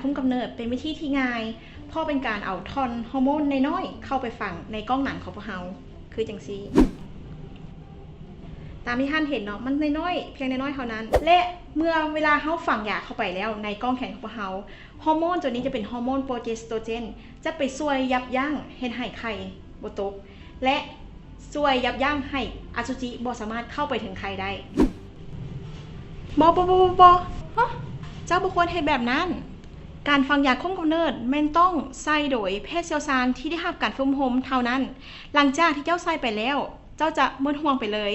ຄຸມກຳເນີດເປັນວິທີທີ່ງ່າຍ ເພາະເປັນການເອົາທ່ອນຮໍໂມນນ້ອຍໆເຂົ້າໄປຝັງໃນກ້ອງໜັງຂອງພວກເຮົາ ຄືຈັ່ງຊີ້. ຕາມທີ່ທ່ານເຫັນເນາະ ມັນນ້ອຍໆ ພຽງນ້ອຍໆເທົ່ານັ້ນ ແລະ ເມື່ອເວລາເຮົາຝັງຢາເຂົ້າໄປແລ້ວໃນກ້ອງແຂນຂອງພວກເຮົາ ຮໍໂມນໂຕນີ້ຈະເປັນຮໍໂມນໂປຣເຈສໂຕເຈນ ຈະໄປຊ່ວຍຢັບຢັ້ງເຮັດໃຫ້ໄຂ່ບໍ່ຕົກ ແລະ ຊ່ວຍຢັບຢັ້ງໃຫ້ອະສຸຈິບໍ່ສາມາດເຂົ້າໄປເຖິງໄຂ່ໄດ້. ບໍ່ ບໍ່ ບໍ່ ບໍ່ ບໍ່ ຮະ ເຈົ້າບໍ່ຄວນເຮັດແບບນັ້ນ. ການຝັງຢາຄຸມກຳເນີດແມ່ນຕ້ອງໃສ່ໂດຍແພດຊ່ຽວຊານທີ່ໄດ້ຮັບການຝຶກອົບຮົມເທົ່ານັ້ນ. ຫຼັງຈາກທີ່ເຈົ້າໃສ່ໄປແລ້ວ ເຈົ້າຈະໝົດຫ່ວງໄປເລີຍ.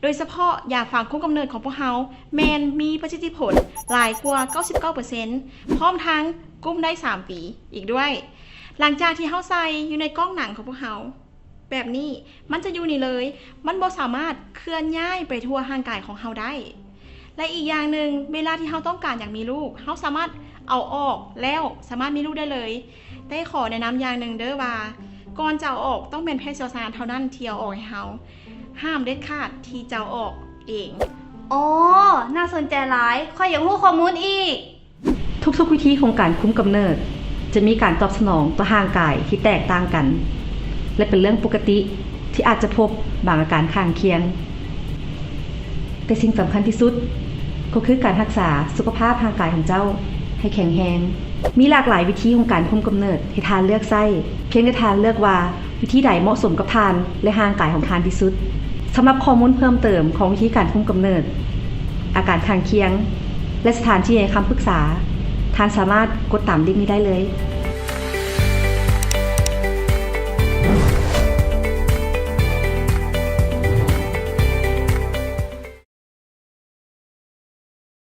ໂດຍສະເພາະຢາຝັງຄຸມກຳເນີດຂອງພວກເຮົາແມ່ນມີປະສິດທິຜົນຫຼາຍກວ່າເກົ້າສິບເກົ້າເປີເຊັນ ພ້ອມທັງກຸ້ມໄດ້ສາມປີອີກດ້ວຍ. ຫຼັງຈາກທີ່ເຮົາໃສ່ຢູ່ໃນກ້ອງໜັງຂອງພວກເຮົາ ແບບນີ້ ມັນຈະຢູ່ນີ້ເລີຍ, ມັນບໍ່ສາມາດເຄື່ອນຍ້າຍໄປທົ່ວຮ່າງກາຍຂອງເຮົາໄດ້. ແລະ ອີກຢ່າງໜຶ່ງ, ເວລາທີ່ເຮົາຕ້ອງການຢາກມີລູກ, ເຮົາສາມາດເອົາອອກແລ້ວສາມາດມີລູກໄດ້ເລີຍ. ແຕ່ຂໍແນະນຳຢ່າງໜຶ່ງເດີ້ວ່າ, ກ່ອນຈະເອົາອອກ, ຕ້ອງແມ່ນແພດຊ່ຽວຊານເທົ່ານັ້ນທີ່ເອົາອອກໃຫ້ເຮົາ. ຫ້າມເດັດຂາດທີ່ຈະເອົາອອກເອງ. ອໍ ໜ້າສົນໃຈຫຼາຍ, ຂ້ອຍຢາກຮູ້ຂໍ້ມູນອີກ. ທຸກໆວິທີຂອງການຄຸມກຳເນີດຈະມີການຕອບສະໜອງຕໍ່ຮ່າງກາຍທີ່ແຕກຕ່າງກັນ ແລະ ເປັນເລື່ອງປົກກະຕິທີ່ອາດຈະພົບບາງອາການຂ້າງຄຽງ. ແຕ່ສິ່ງສຳຄັນທີ່ສຸດກໍຄືການຮັກສາສຸຂະພາບຮ່າງກາຍຂອງເຈົ້າໃຫ້ແຂງແຮງ. ມີຫຼາກຫຼາຍວິທີຂອງການຄຸມກຳເນີດໃຫ້ທ່ານເລືອກໃຊ້, ພຽງແຕ່ທ່ານເລືອກວ່າວິທີໃດເໝາະສົມກັບທ່ານ ແລະ ຮ່າງກາຍຂອງທ່ານທີ່ສຸດ. ສຳລັບຂໍ້ມູນເພີ່ມເຕີມຂອງວິທີການຄຸມກຳເນີດ, ອາການຂ້າງຄຽງ ແລະ ສະຖານທີ່ໃຫ້ຄຳປຶກສາ, ທ່ານສາມາດກົດຕາມລິ້ງນີ້ໄດ້ເລີຍ.